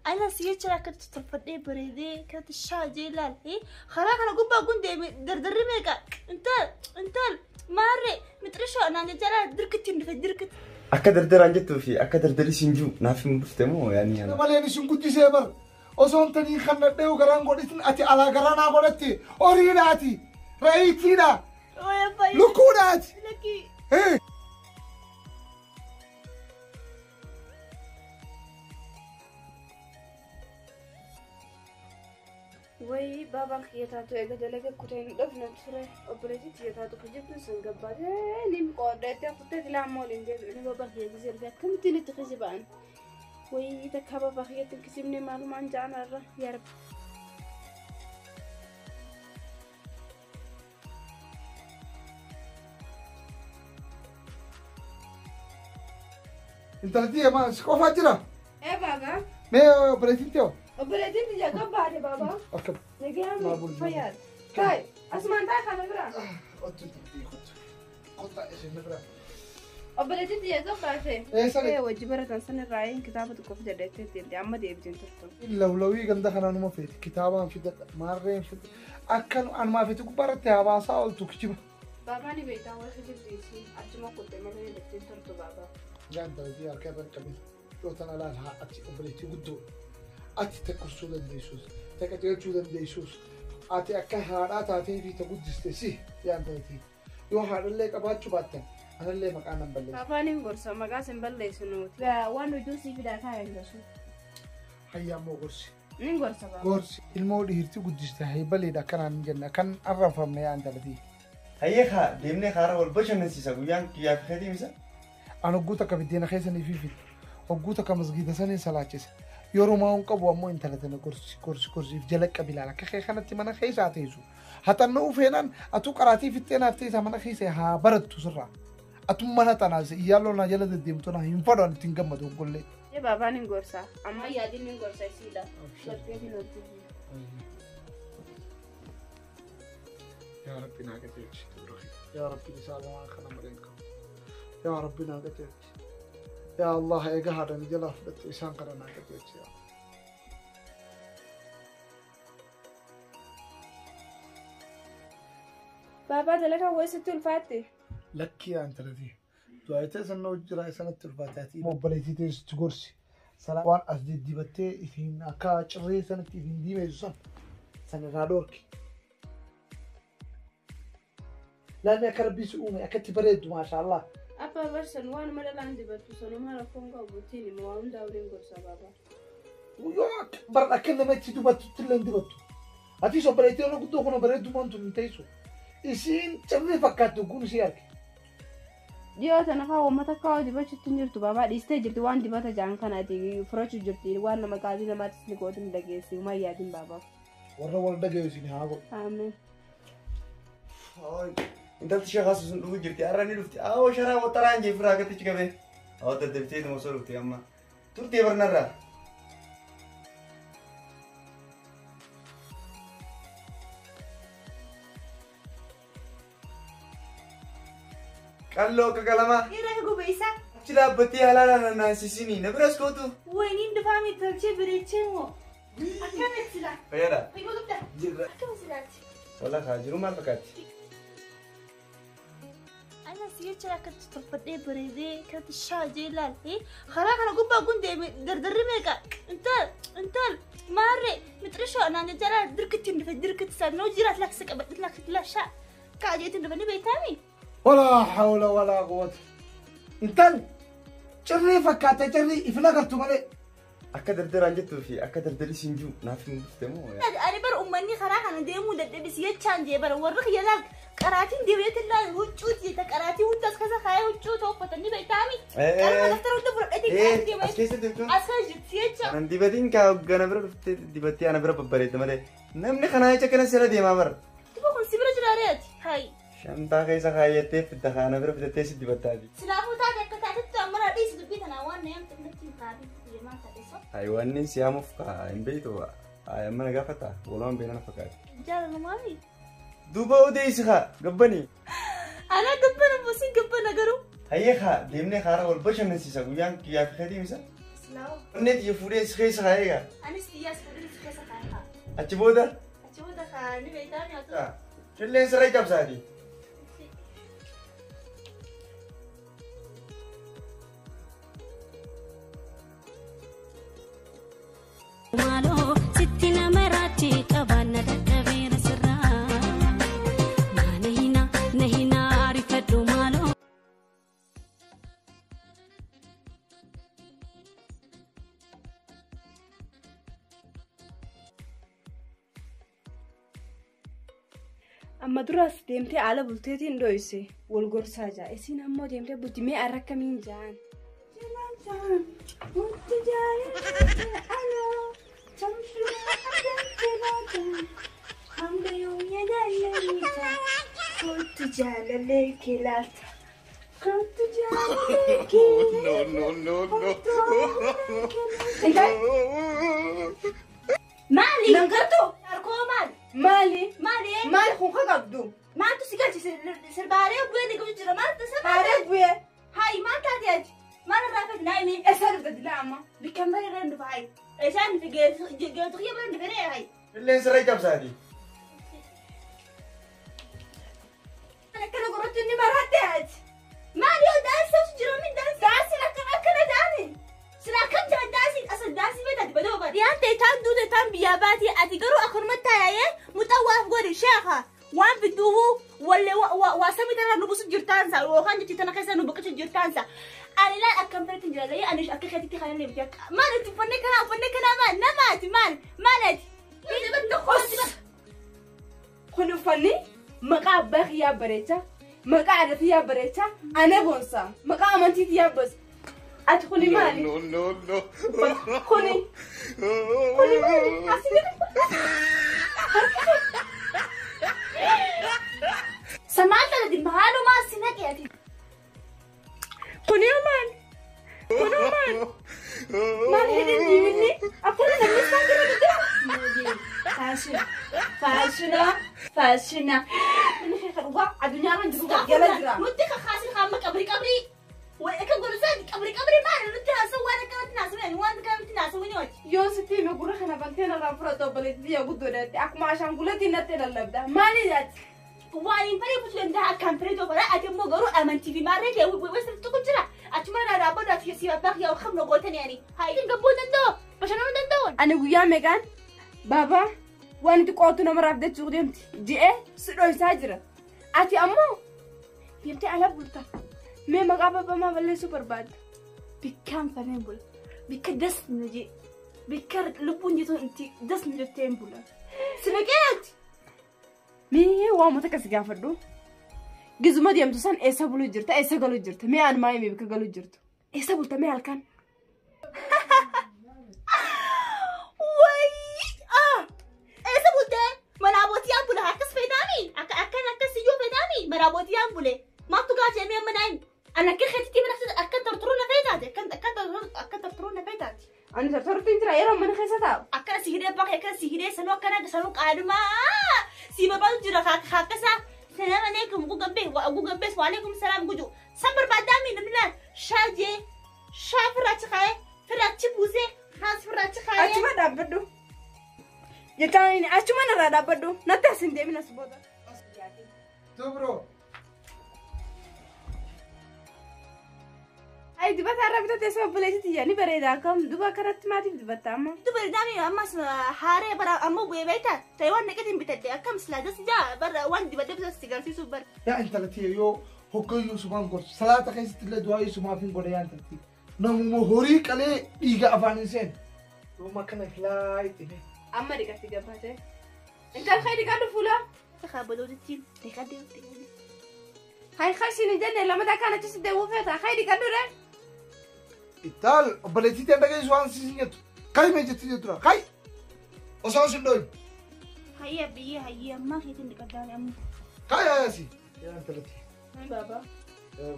Ana si jecha akkatti tolfadhee bareedee kanatti shaajee ilaal. Karaa kana gubbaa kun deeme dardarri meeqa? Intal intal maarree mixirishoo naan jechaa dirqitti hin dhufe dirqitti. Akka dardaraan jettuu fi akka dardarri siin jiru naaf hin dhufte moo yaani ana. Maleen isin guddisee bar. Osoo hin tanii kan nadhee garaan godhitin ati alaa garaa naa godhatte horiidhaati re'itiidha lukkuudhaati. Lakkii. Wayi baabaan kiyya taatu eega dalaga kutee hin dhufne ture obboleettii tiyya taatu kijibni sun gabbaatee ni qoodheettee kuttee tilaa ammoo waliin deebi'u baabaan kiyya gisee dhufe akkamittiin itti kijiba'an wayi takkaa baabaa kiyyatti hin kijibne maalumaan ja'an irra yaa rabbi. Intalatti maa si qofaa jira? Ee baabaa. Mee obboleettiin ta'o? Obboleettiin tiyya gabbaate baabaa. Akka. Nagaan fayyaadha. Taa'e asumaan taa'e kana biraa. Ottu intalatti kottu. Kottaa isheen bira. Obboleettiin tiyya gabbaate. Eessa Ee wajji baratan sanirraa kitaaba tokko fidadheettee deemte amma deebiteen turtu. Lawlawii ganda kanaa numa feeti kitaabaan fidadha maarreen fidadha akka anumaa feeti gubbaarratti hawaasaa ooltu kijiba. Baabaa ni beektaa warra kijibdiisi achuma kuttee malee deebitee turtu baabaa. Yaa intalatti harka irra hin qabin yoo tana laal haa ati obboleettii guddoo ati takkursuu dandeessuus taqaceelchuu dandeessuus ati akka haadhaa taatee fi ta guddiste si yaa intalatti yoo haadhallee qabaachuu baattan anallee maqaa nan balleessa. Baabaan hin gorsa maqaa sin balleessu nuti. Waan hojii sii fidaa taa'e hin gorsu. Hayyaa immoo gorsi. Nin gorsa baabaa. Gorsi ilmoo dhiirti guddiste haybaleedha akkanaan hin jenne akkan arrafamne yaa intalatti. Hayyee kaa deemnee kaara wal bashannansiisa guyyaan kiyyaa fi keetii misa. An hogguu takka biddeena keessanii fi fide hogguu takka masgiida saniin salaachise yeroo maa hin qabu ammoo intala tana gorsi gorsi gorsiif jala qabi ilaala akka kee kanatti mana keessaa teessu haxanna'uu feenaan atuu qaraatii fixxee naaf teessaa mana keessa haa barattu sirraa atuu mana tanaas iyyaaloo naa jala deddeemtu naa hin fadhu ani ittiin gammadu hoggollee. Ee baabaan hin gorsa amma yaadin hin gorsa isiidha. Galteetiin hojii. Yaa Rabbi naa qajeelchi yaa Rabbi isaa lamaan kana malee hin qabu yaa Rabbi naa qajeelchi yaa Allah eega haadhani jalaa fudhatte isaan kana naa qajeelchi yaa. Baabaa dalagaa weessitti ulfaatte. Lakkii yaa intalati du'aayitee sanna hojii sanatti ulfaataati. Obboleettii teessitti gorsi. Waan as diddibattee ifiin akka cirree sanatti ifiin diimeessu san san irraa dhoorki. Laalli akka rabbii si uume akkatti bareeddu maashaallah. Abbaa barsan waan madalaan dibattu sanuma rakkoon qabu ittiin hima waa hundaa waliin gorsa baabaa. Yoo bar akka nama itti dubattutti illee hin dibattu. Atis obboleettii yeroo guddoo kun bareeddumaan tun hin teessu. Isiin cirree fakkaatti ogguun isii arge. Dhiyoo tana faa uummata akka waa dibachuutti hin jirtu baabaa dhiistee jirti waan dibata jaan kana ati furachuu jirti waan nama qaalii namaatis ni gootin ni dhageessi uumaa yaadin baabaa. Warra wal dhagayu isin haa godhu. Ameen. Intalti sheekaa sun dhufuu jirti har'a ni dhufti. Awoo sharaa waxaraan jee firaa akkatti qabee. Awoo daddaftee ituma osoo dhufte amma. Turtee barnarraa. Qalloo akka qalamaa. Dhiira gubeessa. Achi dhaabbattee halaala nanaansisinii na biras kootu. Wayiniin dhufaami tolchee bareechee moo? Akkamitti silaa? Fayyaadha. Fayyoo guddaa. Jirra. Akkamitti silaati? Wala kaa jiru maal fakkaatti? Ana si jecha akkatti tolfadhee bareedee kanatti shaajee ilaal. Karaa kana gubbaa kun deeme dardarri meeqa? Intal intal maarree mixirishoo naan jechaa dirqitti hin dhufe dirqitti sana hojii jiraat laksa qabadhe laksa lashaa kaajeetiin dhufe ni beektaami? ولا حول ولا قوة intal cirrii fakkaate cirrii ifna gartu malee. Akka dardaraan jettuu fi akka dardarri siin jiru naaf hin dhufte moo? Ani bara uummanni karaa kana deemuu dadhabis jechaan jee bara warri kiyya laal qaraatiin deebi'eetiin laal huccuuti jetta qaraatii hunda as keessa kaayee huccuu ta'u uffatanii beektaami. Qalma daftara hunda fudhadheetiin kaayee deema. As keessa deemtu. As keessa jirti jecha. Kanan dibatiin kaa gana bira dhuftee dibattee ana bira babbareedde malee namni kanaa jecha kana sira deemaa bara. Duba kun si bira jira reeti. Hayi. Shantaa keessa kaayyattee fidda kana bira fitattee si dibattaati. Silaafuu taate akka taatetti amma na dhiisi dubbii tanaa waan na yaamte natti hin taate deemaa taate so. Ayi wanni si yaamuuf kaa hin beektu amma na gaafata walumaan beekna na fakkaate. Jaalala Duuba odeessi kaa gabbanii. Ana gabbana boosiin gabbana garuu. Hayyee kaa deemnee kaara wal bashannansiisa guyyaan kiyyaa fi keetii misa. Silaa. Onnee tiyya fuudhee si keessa kaa'ee egaa. Anis xiyyaas fuudhee si keessa kaa'ee haa. Achi booda. Achi booda kaa ni beektaa nyaatu. Qilleensa irra cabsaati. Maaloo sitti nama raachi qabaanna dadhabeera sirraa. Maana hina na hina ariifadhu maaloo. Amma duraas deemtee haala bulteetiin dho'ise wal gorsaa jaa. Isiin ammoo deemtee bulti mee arra akkamiin jaan? No, no, no, no. Maali? Nangartuu? Harkoo maali? Maali? Maali? Maali kun ka qabdu? Maaltu si galche sirbaaree bu'ee ni qabu jira maaltu sirbaaree? Haaree bu'ee. Hayi maal taate ati? Maal irraa fedhi naa himi? Eessa dhufte dilaa amma? Bikkaan bara irra hin dhufa hayi. Isaan dhufe geetu kiyya bara hin dhufe ree hayi. Qilleensa irra cabsaati. Akkana godhatu inni maratte ati. Maali yoo daansa jira min daansa? Daansiin akkana akkana jaani. Sila akkam jira daansi asal daansi beekati badoo bara. Dhiyaan ta'e taan duute taan biyyaa baati ati garuu akkanuma taayee muxawwaaf godhi sheekha. Waan fidduuhu wallee waa samii tana nu busu jirtaansa yookaan jechi tana keessa nu boqochu jirtaansa. Ani laal akkam fedhetti jira layee ani akka keetitti kan inni bitaa. Maal itti uffannee kanaa uffannee kanaa maal namaati maal maal ati? Kun uffanni maqaa abbaa kiyyaa bareecha, maqaa aadaa kiyyaa bareecha, ana boonsa, maqaa amantii kiyyaa boonsa. Ati kuni maali? No, no, no. Kuni kuni maali? Asii gadi Samaal tana dimaalumaa si naqe ati. Kuni maali? Kuni maali? Maal hidhin diiminni? Akkana namni isaa bira guddaa. Faashina, faashina, faashina. Inni keessa dhugaa addunyaarra jiru jala jira. Nuti kakaasin hamma qabri qabri. Akka godhusan qabri qabri maali nuti haasa'u waan akkanatti naasa'u waan akkanatti naasa'u ni hojii. Yoo sitti hime gurra kana bantee narraa fudhatu obboleettii biyya guddoodhaatti akkuma ashaanguleetti natti lallabda. Maali jaati? Waan hin fedhe bulchuu danda'a akkaan fedhe tokkodha. Ati immoo garuu amantii fi maarree kee wesirri tokko jira. Achuma irraa dhaabbatu ati si abbaa kiyyaa ol qabnu gootan yaani. Haa gabboo danda'u bashannanuu danda'u. Ani guyyaa meeqaan baabaa waan itti qootu namarraaf dachuu deemti je'ee si dho'isaa jira. Ati ammoo deemtee ala bulta. Mee maqaa baabaa maa balleessuu barbaadda? Bikkaan fedheen bula. Bikka dasni jee. Bikka lubbuun jettu itti dasni jettee hin bula. Si naqeeti. Mee waamota akkas gaafadhu. Gizuma deemtu san eessa buluu jirta? Eessa galuu jirta? Mee ani maa himee bakka galuu jirtu? Eessa bulta mee halkan? Wayii! Ah! Eessa bultee? Mana abbootii bula akkas fedhaami? Akka akkan akkas iyyuu fedhaami? Mana abbootii bule. Maaltu gaachee mee amma naayin? Ani akka keetitti mana akka tortoruu na feetaati. Akka tortoruu na feetaati. Ani tortortuu hin jira yeroo mana keessa taa'u. Akkana si hidhee bakka akkana si hidhee sanuu akkana sanuu qaadumaa. Si barbaadu jira akkasa. Salaam alaikum gugabbe gugabbe waalaikum salaam guju. San barbaadaami namni laal shaajee shaa firaachi kaayee firaachi buusee haas firaachi kaayee. Achuma dhaabbadhu. Jecha inni achuma narraa dhaabbadhu. Natti as hin deemin as booda. Dubro. Ay dibata irraa bitatee isa obboleettii tiyya ni bareeda akkam duba akkanatti maatiif dibatta amma. Dubardaami ammas haaree bara ammoo bu'ee beektaa ta'e waan naqatiin bitadde akkam silaa das jaa bara waan dibadde bitas si garsiisuu bara. Yaa intala tiyya yoo hoggayyuu sumaan gorsu salaata keessatti illee du'aa sumaaf hin godhe yaa intala tiyya. Namuma horii qalee dhiiga afaan hin seenu. Yooma akkana filaa itti mee. Amma dhiqatti gabbaatee. Intal kee dhiqadhu fuula. Kaabadootitti dhiqadde. Hay khashin hin jenne lamada akkana achi deemuu feeta hay dhiqadhu ree. Ittaal obboleettii ta'e dhageessu waan si jettu. Kai mee jetti jettura kai. Osoo sin dhoyin. Hayya biyya hayya ammaa keetiin dhiqaddaani amma. Kai hayaasi. Yaa intala tiyya. Baabaa.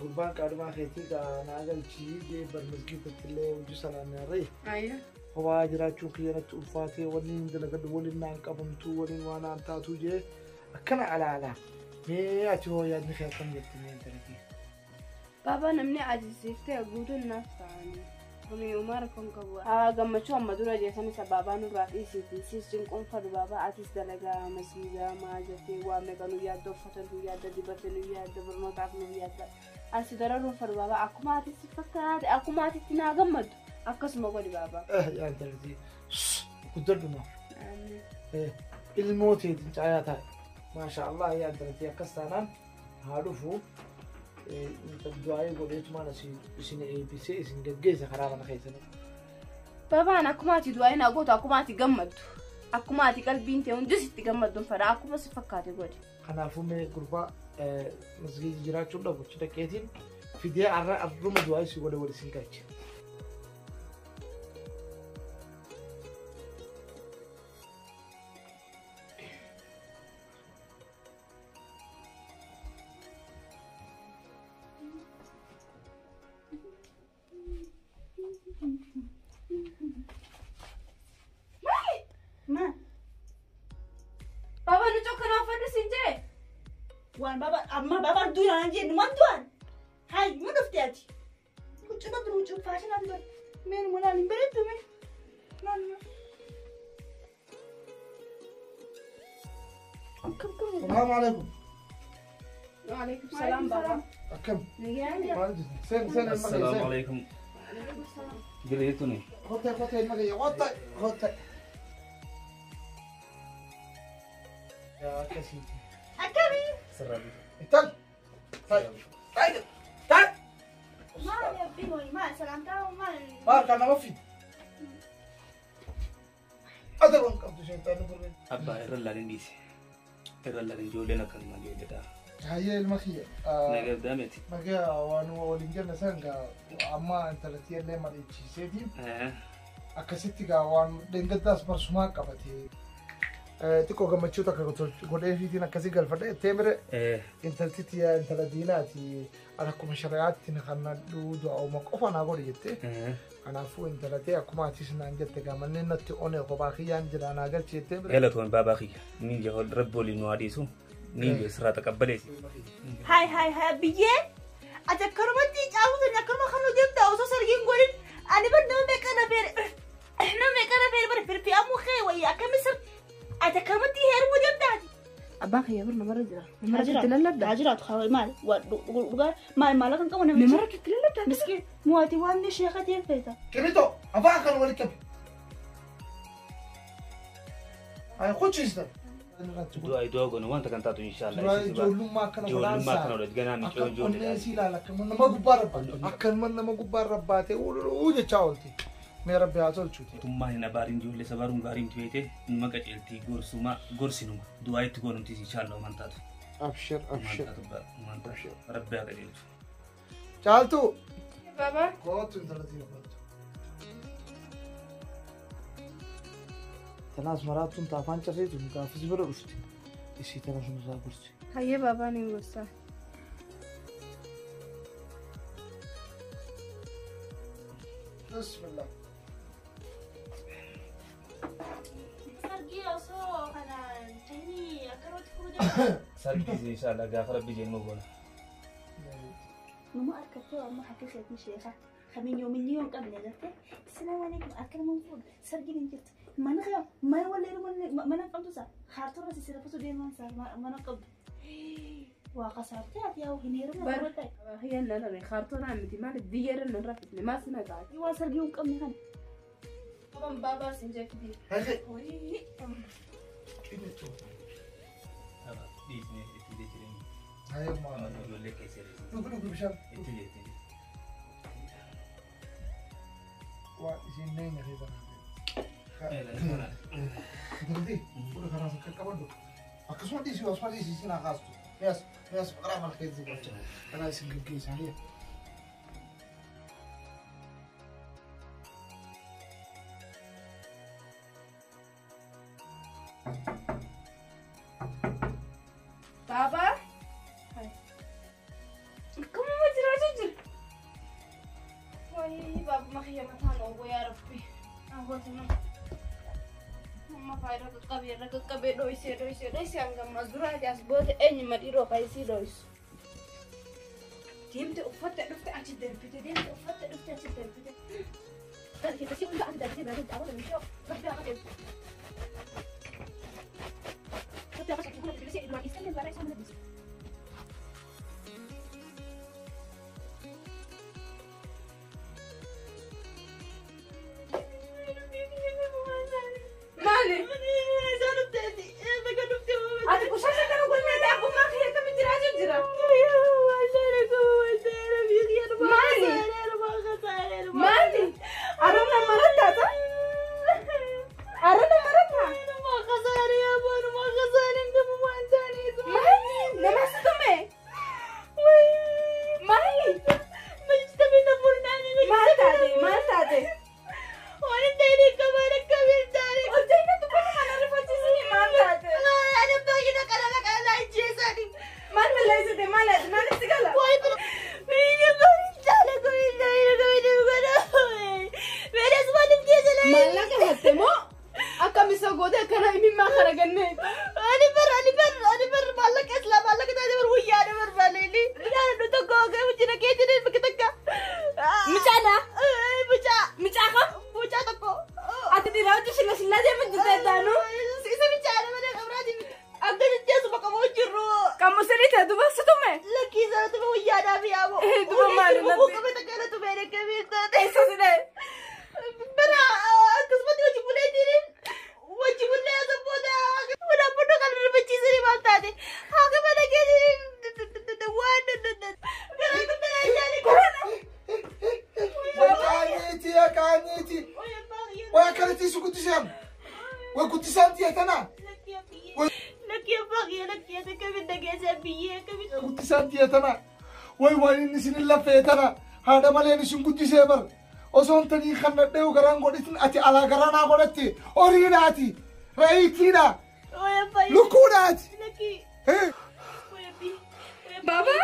Gurbaan qaadhimaa keetii naa galchii jee bar masgiidatti illee hojii salaamee Ayya. Kophaa jiraachuun kiyya natti ulfaatee wanni hin dalagadhu waliin naan qabamtuu waliin waan naan taatu jee akkana ala ala. Mee ati hoo yaadni kee akkam jetti mee intala tiyya? Baabaa namni ajjeeftee guutuun naaf ta'anii. Galatoomii Umar kun qabu. Haa gammachuu amma dura jeesanii sababaa nurraa dhiisiiti. Siis cinquun fadu baabaa atis dalagaa masgiidaa maa jettee waa meeqa nu yaadda uffata nu yaadda dibata nu yaadda barnootaaf nu yaadda. Asi dararuun fadu baabaa akkuma atis fakkaate akkuma atitti naa gammaddu akkasuma godhi baabaa. Yaa intalatti guddadhuma. Ilmoo teetiin caayaa taa'e. Maasha Allah yaa intalatti akkas taanaan haa dhufu. Du'aayii godheetumaan isin eebbisee isin geggeessa karaa mana keessanii. Babaan akkuma ati du'aayii naa gootu akkuma ati gammaddu akkuma ati qalbiin ta'e hundis itti gammadduun fedha akkuma si fakkaate godhi. Kanaafuu mee gurbaa masgiida jiraachuun dhabu achi dhaqeetiin fidee arra arruma du'aayii si godhe wal isin galche. Ma. Baba nu tokko naa uffadhu siin jee. Waan baba amma baba du'aan jee numan du'aan. Hay mu dhufte ati. Huccuu baddu huccuu faashinaan du'an. Meen mulaan hin bareeddu mee. Naan. Akkam kam. Salaamu alaikum. Waalaikum salaam baba. Akkam. Nagaan. Maal jirtu? Seen seen ilma kee Assalaamu seen. alaikum. Gileetuni. Kottee kottee ilma kee kottee kottee. Yaa akkasiiti. Akkamii? Sirraa bifa. Intal. Ta'i. Ta'i. Ta'i. Maal abbii hoyi maal salaamtaa maal. Maal kan nama fidi? Adaban qabdu sheexaanni gurreen. Abbaa irra laalin dhiise. Irra laalin ijoolleen akkanuma ijoolleedha. Hayyee ilma kiyya. Nagaa dameeti. Nagaa waan waliin jenna san gaa amma intalatti illee mariichiseetiin akkasitti gaa waan dheengaddaas barsumaa qabatee xiqqoo gammachuu takka godheefiitiin akkasii galfadhe teemire intalti tiyya intala diinaati akkuma shari'aatti na kannadhu du'aa'uma qofa naa godhe jette kanaafuu intalatee akkuma atis naan jette gaa manneen natti one kophaa kiyyaan jira naa galchi jettee bire. Galatoon baabaa kiyya. Niin jee rabbi waliin nu haa dhiisu. Niin jee sirraa taqabbaleesi. Hay hay hay biyyee. Ati akkanumatti caalu akkanuma kan nu deemta osoo sargiin godhin ani bar nama meeqa na feere nama meeqa na feere bar firfi'amuu kee wayya akkami sir ati akkanumatti heerumuu deemta ati. Abbaan kiyya bar namarra jira. Namarra itti lallabda. Haa jiraatu haa maal dhugaa maal maal kan qabu namichi. Namarra itti lallabda. Miskiin mootii waan sheeka ta'e feeta. Kibito afaan kan walitti qabi. Ay kuchiista. Du'aa du'aa goone wanta kan taatu inshaallah. Ijoollummaa akkana Ijoollummaa akkana godhati ganaa miti Akka ijoollee. onnee si ilaala akka nama gubbaa rabbaate akka nama gubbaa rabbaate uluu jechaa oolti. Mee rabbi haa tolchuuti. Mootummaan hin abaariin ijoollee sabaruun gaariin tuweete numa qaceeltii gorsuma gorsinuma du'aa itti goonumtis inshaallah waan taatu. Abshir abshir. Waan taatu rabbi haa qajeelchu. Caaltuu. Baba. Kootu intalatti kootu. Tanaas maraatuun taafaan carreetu gaafis bira dhufti. Isii tana sunirraa gorsi. Hayyee baabaa niin gorsa. Bismillah. Sargii osoo kana ta'inii akkanumatti furuu deemta. Sargiis inshaallah gaafa rabbi jeen goona. Numa harkattee amma hakka sheeka. Kamiin yoomiyyuu hin qabne agartee. Salaamu alaikum akkanuma hin fuudhu sargiin hin jirtu. Mana kee mana wallee mana qabdu isaa kaartoorra si sirra deeman isaa mana qabdu. Waa kasaartee ati yaa hin heerumne Bar. akkuma ta'e. Kiyyaan na dhabe kaartoonaa miti maali biyya irra nan rafifne maal sina taate. Waan sargii hin qabne kana. Baban baabaa siin jeefiti. Hayyee. Wayii. Kibito. Dhiisnee itti jechuu Hayyee maal. Ijoollee keessa jiru. Dhugi dhugi bishaan. Itti jettee. Waa isin neenya keessa Intalatti fuula karaa sakka qabadhu. Akkasuma dhiisii osuma dhiisii isin haa kaastu. Mi'as mi'as karaa mana keessa galcha. Karaa isin geggeessa hayyee. Baba. Akkamuma jiraachuu jira. Wayii baabuma kiyya mataan ooboo yaa rabbi. Hawwatuma. Amma faayidaa qaqqabee irra qaqqabee dho'isee dho'isee dho'isee hanga ammas duraa as booda eenyuma dhiiroo kaayisii dho'isu. Deemte uffatte dhufte achi darbite deemte uffatte dhufte achi darbite. Maali? Ati qushaasha kana golmeeta abbummaa kiyya akkamitti jiraachuu jira? Maali? Maali? Arana marattaata? Arana maratta? Maali? Nama si tume? Maali? Maal taate? Maal taate? Hojjeta dubbata kana rifachiisanii maal taate? Maal balleessite? Maal maaliif si gala? Maallaqa hatte moo akkam isa goote akkana imimmaa kana gannee? Mucaadha? Mucaa kam? Ati dhiiraa hojii shilla shillaa deemu jirta eddaanu? Qammusinii ta'e duba si tume? Duba maali natti? Eessa si dha'e? Way qaanyiiti yaa qaanyiiti. Way akkanatti isu guddisaan. Way guddisaan tiyya tana. Guddisaan tiyya tana. Way waan inni isin laffee tana. Haadha maleen isin guddisee bar. Osoo hin tanii kan nadheewu garaan godhitin ati alaa garaa naa godhatte. Horiidhaati. Re'itiidha. Lukkuudhaati. Baba?